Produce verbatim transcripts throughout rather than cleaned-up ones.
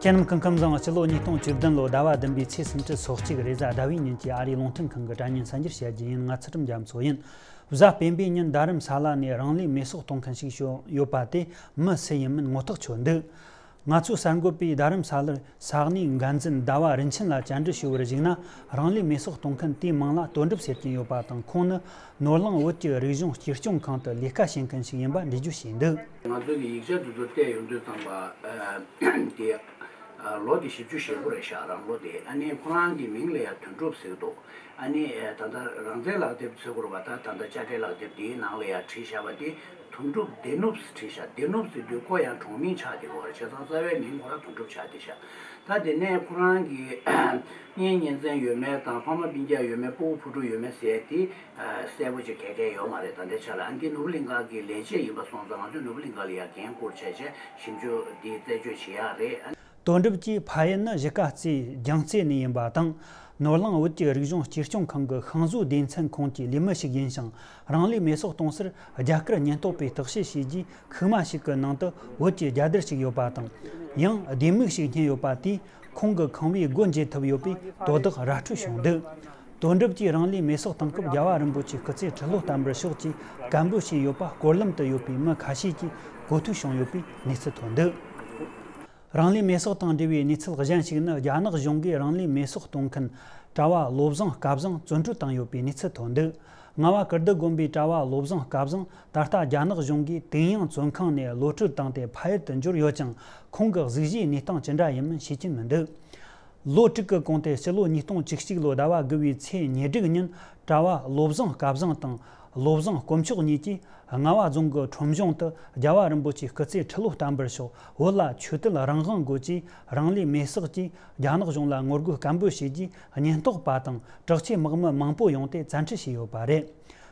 ཁྱེད་རྣམས་སྐུ་ཁམས་བཟང་། སྤྱི་ལོ་ཉིས་སྟོང་བཅུ་བདུན་ལོ་ཟླ་བ་བདུན་པའི་ཚེས་སུམ་ཅུ་སོ་གཅིག་རེས་གཟའ་ཟླ་བའི་ཉིན་གྱི་ཨ་རིའི་རླུང་འཕྲིན་ཁང་གི་དྲ་བརྙན་གསར་འགྱུར་བཤད་རྒྱུ་ཡིན། ང་ཚུལ་ཁྲིམས་རྒྱ་མཚོ་ཡིན། གཟའ་སྤེན་པའི་ཉིན་རྡ་རམ་ས་ལ་ནས་རང་ལུས་མེ་སྲེག་གཏོང་མཁན་ཞིག་ཡོད་པ་དེ་མི་སུ་ཡིན་མིན་ངོ་ཐག་ཆོད་འདུག། ང་ཚོའི་གསར་འགོད་པས་རྡ་རམ་ས་ལར་ས་གནས་འགན་འཛིན་ཟླ་བ་རིན་ཆེན་ལ་བཅར་འདྲི་ཞུས་པར་གཞིགས་ན། རང་ལུས་མེ་སྲེག་གཏོང་མཁན་དེའི་མིང་ལ་དོན་གྲུབ་ཟེར་གྱིན་ཡོད་པ་དང་། ཁོང་ནི་ནོར་གླིང་བོད་ཀྱི་རིག་གཞུང་གཅེས་སྐྱོང་ཁང་དུ་ལས་ཀ་བྱེད་མཁན་ཞིག་ཡིན་པ་འགྲེལ་བརྗོད་བྱས་འདུག། ང་ཚོ་གི་ཡིག་ཆ་དེ་ཚོ་བལྟས་ཡོང་དུས་ཙམ་པ། དེ་ལོ་དེ་བཞི་བཅུ་ཞེ་དགུ་རེད་ཤག། རང་ལོ་དེ། ཨ་ནི་ཁོ་རང་གི་མིང་ལ་ཡང་དོན་གྲུབ་ཟེར་གྱི་འདུག། ཨ་ནི་ད་ལྟ་རང་བཙན་ལག་དེབ་འཚོལ་དགོས་རེད་པ། ད་ད་ལྟ་དཔྱ་ཁྲལ་ལག་དེབ་དེའི་ནང་ལ་ཡང་བྲིས་བཞག་པ་དེ་དོན་གྲུབ་བདེ་ནུབ་བྲིས་ཤག། བདེ་ནུབ་ཟེར་དུས་ཁོ་ཡང་གྲོང་མི་ཆགས་བསྡད་ཡོད་རེད། བྱས་ཙང་རྩ་བའི་མིང་ཁོ་རང་དོན་གྲུབ་ཆགས་བསྡད་ཤག། ད་དེ་ནས་ཁོ་རང་གི་གཉེན་ཉེ་ཚན་ཡོད་མེད་དང་། ཕ་མ་སྤུན་ཀྱག་ཡོད་མེད། སྤུ་གུ་བུ་ཕྲུག་ཡོད་མེད་ཟེར་དེ་གསལ་པོ་ཅིག་ག་གེ་ཡོད་མ་རེད། ད་ལྟའི་ཆ་ལ། ཨ་ནི་དེ་ནོར་བུ་གླིང་ག་གི་ལས་བྱེད་ཡིན་པ་སོང་ཙང་། ང་ཚོས་ནོར་བུ་གླིང་ག་ལ་ཡང་འགན་བསྐུར་བྱས་བྱས་ཞིབ་འཇུག་འདི་རྩད་གཅོད་བྱེད་ཡག་རེད། དོན་གྲུབ་ཀྱི་ཕ་ཡུལ་ནི་གཞིས་ཀ་རྩེའི་རྒྱང་རྩེ་ནས་ཡིན་པ་དང་། ནོར་གླིང་བོད་ཀྱི་རིག་གཞུང་གཅེས་སྐྱོང་ཁང་གི་ཤིང་བཟོའི་སྡེ་ཚན་ཁོངས་ཀྱི་ལས་མི་ཞིག་ཡིན་ཞིང་། རང་ལུས་མེ་སྲེག་གཏོང་སར་རྒྱ་གར་ཉེན་རྟོག་པས་བརྟག་དཔྱད་བྱས་རྗེས། ཁུག་མ་ཞིག་གི་ནང་དུ་བོད་ཀྱི་རྒྱལ་དར་ཞིག་ཡོད་པ་དང་། ཡང་ལྡེ་མིག་ཞིག་རྙེད་ཡོད་པ་དེས་ཁོང་གི་ཁང་པའི་སྒོ་འབྱེད་ཐུབ་ཡོད་པས་དོ་བདག་ར་འཕྲོད་བྱུང་འདུག། དོན་གྲུབ་ཀྱིས་རང་ལུས་མེ་སྲེག་གཏོང་སྐབས་རྒྱལ་བ་རིན་པོ་ཆེའི་སྐུ་ཚེ་ཁྲི་ལོ་བརྟན་པར་ཤོག་ཅེས་སྐད་འབོད་བྱས་ཡོད་པ་སྐོར་ལམ་དུ་ཡོད་པའི་མི་ཁ་ཤས་ཀྱིས་གོ་ཐོས་བྱུང་ཡོད་པའི་གནས་ཚུལ་ཐོན་འདུག། རང་ལུས་མེ་སྲེག་དང་འབྲེལ་བའི་གནས་ཚུལ་གཞན་ཞིག་ནི། རྒྱ་ནག་གཞུང་གིས་རང་ལུས་མེ་སྲེག་གཏོང་མཁན་གྲྭ་བ་བློ་བཟང་སྐལ་བཟང་བཙོན་གྲོལ་བཏང་ཡོད་པའི་གནས་ཚུལ་ཐོན་འདུག། རྔ་བ་ཀིརྟི་དགོན་པའི་གྲྭ་བ་བློ་བཟང་སྐལ་བཟང་ད་ལྟ་རྒྱ་ནག་གཞུང་གིས་དུས་ཡང་བཙོན་ཁང་ནས་གློད་གྲོལ་བཏང་སྟེ་ཕ་ཡུལ་དུ་འབྱོར་ཡོད་ཀྱང་། ཁོང་གི་གཟུགས་གཞིའི་གནས་སྟངས་ཅི་འདྲ་ཡིན་མིན་ཤེས་ཀྱིན་མི་འདུག། ལོ་དྲུག་གི་གོང་དེ་སྤྱི་ལོ་ཉིས་སྟོང་བཅུ་གཅིག་ལོ་ཟླ་བ་དགུ་བའི་ཚེས་ཉེར་དྲུག་ཉིན། གྲྭ་བ་བློ་བཟང་སྐལ་བཟང་དང་བློ་བཟང་དཀོན་མཆོག་གཉིས་ཀྱིས་རྔ་བ་རྫོང་གི་ཁྲོམ་གཞུང་དུ། རྒྱལ་བ་རིན་པོ་ཆེའི་སྐུ་ཚེ་ཁྲི་ལོ་བརྟན་པར་ཤོག། བོད་ལ་ཆོས་དད་རང་དབང་དགོས་ཅེས་རང་ལུས་མེ་སྲེག་གིས་རྒྱ་ནག་གཞུང་ལ་ངོ་རྒོལ་སྐད་འབོད་བྱས་རྗེས། ཉེན་རྟོག་པ་དང་དྲག་ཆས་དམག་མི་མང་པོ་ཡོང་སྟེ་བཙན་ཁྲིད་བྱས་ཡོད་པ་རེད།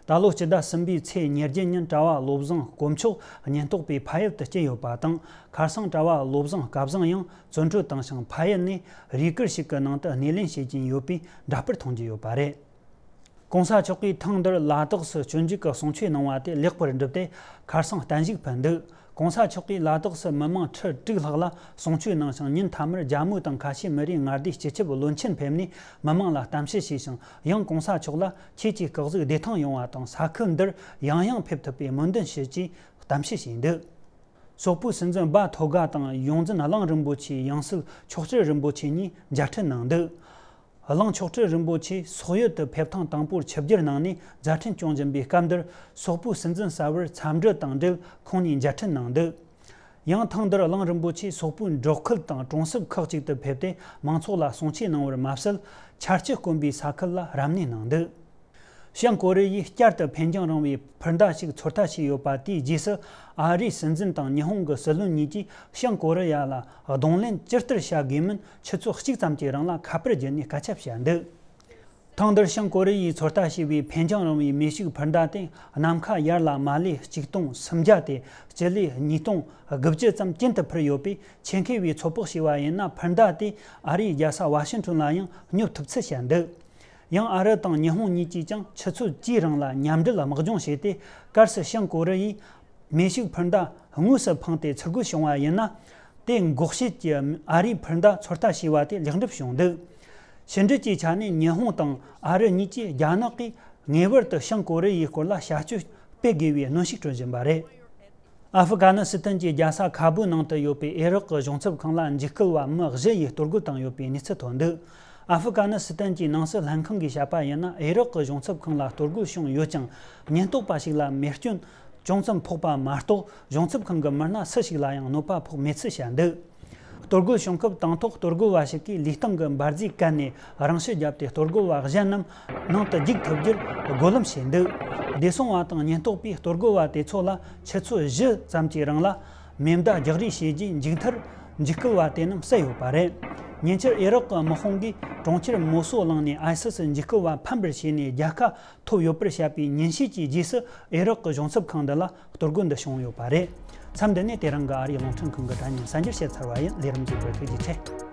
ད་ལོ་སྤྱི་ཟླ་གསུམ་པའི་ཚེས་ཉེར་བརྒྱད་ཉིན། གྲྭ་བ་བློ་བཟང་དཀོན་མཆོག་ཉེན་རྟོག་པས་ཕ་ཡུལ་དུ་བསྐྱལ་ཡོད་པ་དང་། ཁ་སང་གྲྭ་བ་བློ་བཟང་སྐལ་བཟང་ཡང་བཙོན་གྲོལ་བཏང་ཞིང་། ཕ་ཡུལ་ནས་རུས་སྒར་ཞིག་གི་ནང་དུ་སྣེ་ལེན་བྱེད་ཀྱིན་ཡོད་པའི་འདྲ་པར་མཐོང་རྒྱུ་ཡོད་པ་རེད། གོང་ས་མཆོག་གིས་ཐེངས་འདིར་ལ་དྭགས་སུ་སྤྱོད་འཇུག་གི་གསུང་ཆོས་གནང་བ་དེ་ལེགས་པར་འགྲུབ་སྟེ། ཁ་སང་བརྟན་བཞུགས་ཕུལ་འདུག། གོང་ས་མཆོག་གིས་ལ་དྭགས་སུ་མི་མང་ཁྲི་དྲུག་ལྷག་ལ་གསུང་ཆོས་གནང་ཞིང་། ཉིན་མཐའ་མར་རྒྱ་མོ་དང་ཁ་ཆེ་མི་རིགས་མངའ་སྡེའི་སྤྱི་ཁྱབ་བློན་ཆེན་ཕེབས་ནས་མི་མང་ལ་གཏམ་བཤད་བྱས་ཤིང་། ཡང་གོང་ས་མཆོག་ལ་ཁྱེད་ཀྱིས་སྐུ་གཟུགས་བདེ་ཐང་ཡོང་བ་དང་། ས་ཁུལ་འདིར་ཡང་ཡང་ཕེབས་ཐུབ་པའི་སྨོན་འདུན་ཞུ་ཅེས་གཏམ་བཤད་བྱས་འདུག། སོག་པོའི་སྲིད་འཛིན་སྦ་ཐོ་ག་དང་ཡོངས་འཛིན་གླིང་རིན་པོ་ཆེའི་ཡང་སྲིད་མཆོག་སྤྲུལ་རིན་པོ་ཆེ་གཉིས་མཇལ་འཕྲད་གནང་འདུག། གླིང་མཆོག་སྤྲུལ་རིན་པོ་ཆེ་སོག་ཡུལ་དུ་ཕེབས་ཐེངས་དང་པོར་ཆིབས་བསྒྱུར་གནང་ནས་མཛད་འཕྲིན་སྐྱོང་བཞིན་པའི་སྐབས་འདིར། སོག་པོའི་སྲིད་འཛིན་གསར་བར་འཚམས་འདྲི་དང་འབྲེལ་ཁོང་གཉིས་མཇལ་འཕྲད་གནང་འདུག། ཡང་ཐེངས་འདིར་གླིང་རིན་པོ་ཆེས་སོག་པོའི་འབྲོག་ཁུལ་དང་གྲོང་གསེབ་ཁག་ཅིག་ཏུ་ཕེབས་ཏེ། མང་ཚོགས་ལ་གསུང་ཆོས་གནང་བར་མ་ཟད། ཆར་ཆུ་དཀོན་པའི་ས་ཁུལ་ལ་རབ་གནས་གནང་འདུག། བྱང་ཀོ་རི་ཡས་བསྐྱར་དུ་འཕེན་རྒྱང་རིང་བའི་འཕུར་མདའ་ཞིག་ཚོད་ལྟ་བྱས་ཡོད་པ་དེའི་རྗེས་སུ། ཨ་རིའི་སྲིད་འཛིན་དང་ཉི་ཧོང་གི་སྲིད་བློན་གཉིས་ཀྱིས་བྱང་ཀོ་རི་ཡ་ལ་གདོང་ལེན་ཇི་ལྟར་བྱ་དགོས་མིན་ཆུ་ཚོད་གཅིག་ཙམ་གྱི་རིང་ལ་ཁ་པར་བརྒྱུད་ནས་སྐད་ཆ་བཤད་འདུག། ཐེངས་འདིར་བྱང་ཀོ་རི་ཡས་ཚོད་ལྟ་བྱས་པའི་འཕེན་རྒྱང་རིང་བའི་མེ་ཤུགས་འཕུར་མདའ་དེ། ནམ་མཁའ་ཡར་ལ་མ་ལེ་གཅིག་སྟོང་སུམ་བརྒྱ་སྟེ། སྤྱི་ལེ་ཉིས་སྟོང་དགུ་བརྒྱ་ཙམ་གྱེན་དུ་འཕུར་ཡོད་པས། ཆེད་མཁས་པས་ཚོད་དཔག་བྱས་པ་ཡིན་ན། འཕུར་མདའ་དེ་ཨ་རིའི་རྒྱལ་ས་ཝ་ཤིང་ཊོན་ལ་ཡང་སྙོབ་ཐུབ་ཚུལ་བཤད་འདུག། ཡང་ཨ་རི་དང་ཉི་ཧོང་གཉིས་ཀྱིས་ཀྱང་ཆུ་ཚོད་བཅུའི་རིང་ལ་མཉམ་འབྲེལ་དམག་སྦྱོང་བྱས་ཏེ། གལ་སྲིད་བྱང་ཀོ་རི་ཡས་མེ་ཤུགས་འཕུར་མདའ་དངོས་སུ་འཕངས་ཏེ་ཚུར་རྒོལ་བྱུང་བ་ཡིན་ན། དེ་འགོག་བྱེད་ཀྱི་ཨ་རིའི་འཕུར་མདའ་ཚོད་ལྟ་བྱས་པ་དེ་ལེགས་འགྲུབ་བྱུང་འདུག། ཕྱི་འབྲེལ་གྱི་ཆ་ནས་ཉི་ཧོང་དང་ཨ་རི་གཉིས་ཀྱིས་རྒྱ་ནག་གིས་ངེས་པར་དུ་བྱང་ཀོ་རི་ཡའི་སྐོར་ལ་བྱ་སྤྱོད་སྤེལ་དགོས་པའི་གནོན་ཤུགས་སྤྲོད་བཞིན་པ་རེད། ཨ་ཧྥུ་ཀ་ནི་སི་ཐན་གྱི་རྒྱལ་ས་ཁ་བུའི་ནང་དུ་ཡོད་པའི་ཨེ་རག་གི་གཞུང་ཚབ་ཁང་ལ་འཇིགས་སྐུལ་བ་མི་བཞི་ཡིས་གཏོར་རྒོལ་བཏང་ཡོད་པའི་གནས་ཚུལ་ཐོན་འདུག། ཨ་ཧྥུ་ཀ་ནི་སི་ཐན་གྱི་ནང་སྲིད་ལྷན་ཁང་གིས་བཤད་པ་ཡིན་ན། ཨེ་རག་གི་གཞུང་ཚབ་ཁང་ལ་གཏོར་རྒོལ་བྱུང་ཡོད་ཀྱང་། ཉེན་རྟོག་པ་ཞིག་ལ་མེ་སྐྱོན་ཅུང་ཙམ་ཕོག་པ་མ་གཏོགས། གཞུང་ཚབ་ཁང་གི་མི་སྣ་སུ་ཞིག་ལ་ཡང་གནོད་པ་ཕོག་མེད་ཚུལ་བཤད་འདུག། གཏོར་རྒོལ་བྱུང་སྐབས་དང་ཐོག་གཏོར་རྒོལ་བ་ཞིག་གིས་ལུས་སྟེང་གི་འབར་རྫས་བཀལ་ནས་རང་ཤི་བརྒྱབ་སྟེ། གཏོར་རྒོལ་བ་གཞན་རྣམས་ནང་དུ་འཇུག་ཐུབ་རྒྱུར་སྒོ་ལམ་བྱས་འདུག། བདེ་སྲུང་བ་དང་ཉེན་རྟོག་པས་གཏོར་རྒོལ་བ་དེ་ཚོ་ལ་ཆུ་ཚོད་བཞི་ཙམ་གྱི་རིང་ལ་མེ་མདའ་རྒྱག་རེས་བྱས་རྗེས། མཇུག་མཐར་འཇིགས་སྐུལ་བ་དེ་རྣམས་བསད་ཡོད་པ་རེད། ཉེ་ཆར་ཨེ་རག་གི་དམག་དཔུང་གིས་གྲོང་ཁྱེར་མོ་སོ་བླངས་ནས་ཨའི་སི་སི་འཇིགས་སྐུལ་བ་ཕམ་པར་བྱས་ནས་རྒྱལ་ཁ་ཐོབ་ཡོད་པར་བཤད་པའི་ཉིན་ཤས་ཀྱི་རྗེས་སུ། ཨེ་རག་གི་གཞུང་ཚབ་ཁང་འདི་ལ་གཏོར་རྒོལ་འདི་བྱུང་ཡོད་པ་རེད། མཚམས་འདི་ནས་དེ་རིང་གི་ཨ་རིའི་རླུང་འཕྲིན་ཁང་གི་དྲ་བརྙན་གསར་འགྱུར་བཤད་ཚར་བ་ཡིན། ལས་རིམ་གྱི་བར་ཐུགས་རྗེ་ཆེ།